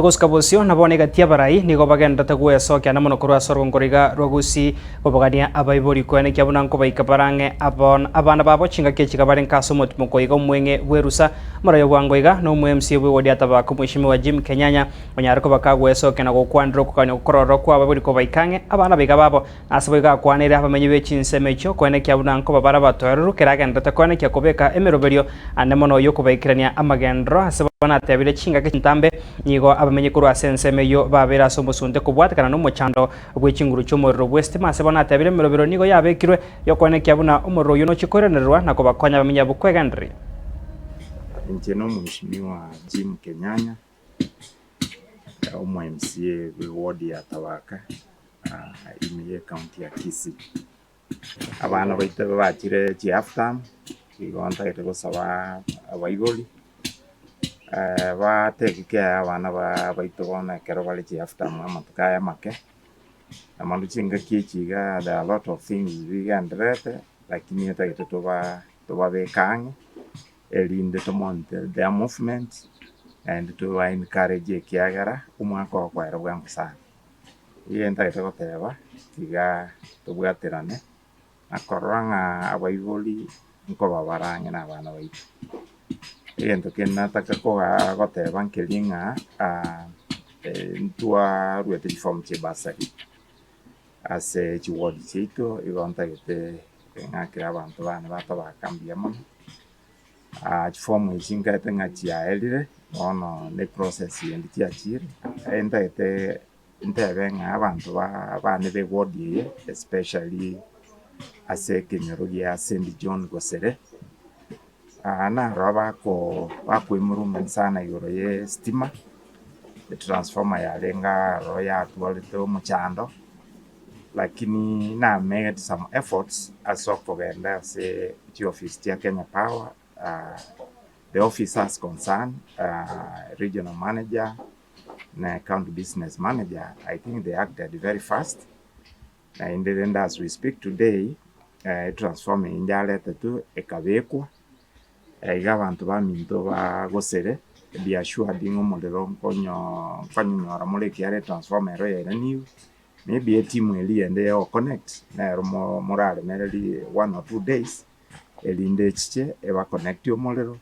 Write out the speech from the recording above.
Gosika bosio, na bono egati y'abarai nigo bagenderete gwesokia ande mono korwa ase orogongo roiga rwa Gusii, kobogania abaibori koenekia buna nkobaika barang'e abana babo chingaki echi bare nka ase omotimoko iga omweng'e bw'erusa. Omorai o bwango iga nomwe MC bw'ewodi ya Tabaka Omweshimiwa Jim Kenyanya onyare koba kagwesokia na gokwanera okogania okororo kwa abaibori kobaika ang'e abana baiga babo. Ase boigo akwanire abamenyi be chinsemo echio koenekia buna nkoba bare abatoereru kera agenderete koenekia kobeka emeroberio ande mono y'okobaikerania amagenderero. Ase bono atebire chingaki chintambe nigo abamenyi korwa ase ensemo eyio babeire ase omosunte kobwatekana nomochando bwe chinguru chi'omorero bw'esitima. Ase bono atebire emeroberio nigo yabekirwe y'okoenekia buna omorero oyio nochie koiranererwa na kobakonya abamenyi abwo kwegendereria. Inche nomweshimiwa Jim Kenyanya. Omo MCA bwe ward ya Tabaka ime ye county ya Kisii. Abana baito bachire chi half term igo ntagete gosaba abaibori ba take care ya abana baito bono ekero bare chi half term amatuko aya amake, naende chingaki echi iga there are a lot of things bigendererete lakini etagete tobabeke ang'e. Erinde to monitor their movement naende toba encourage ekiagera omwaka oyo okoera bwango sana. Eyio ntagete goteba tiga tobwaterane na korora ng'a abaibori nkoba bare ang'e na abana baito. Egento kende nataka koba goteba nkeria ng'a ntwaruete chiform chia bursary ase chiward chiaito igo ntagete ng'akere abanto bane batabaka mbuya mono. Chifomu echi nkaete ng'a chiaerire, bono ne process ende chiachire, ntagete ntebe ng'a abanto bane ba eward eye especially ase ekenyoro gia St John Gosere, naro bako bakoimurung'ani sana igoro ya estima, etransformer yarenge aroro yatwarete omochando. Lakini na made some efforts ase okogenda ase chiofisi chia Kenya Power, the officers concerned, regional manager na county business manager, I think they acted very fast, naende rende as we speak today, etransformer eye yaretetwe ekabekwa, iga abanto baminto bagosire, be assured ng'a omorero nkonyo nkonyonyora more ekiagera etransformer ero yairaniwe. Maybe etimu eria yende ya goconnect nero moraremererie one or two days, erinde echiche ebaconnectie omorero.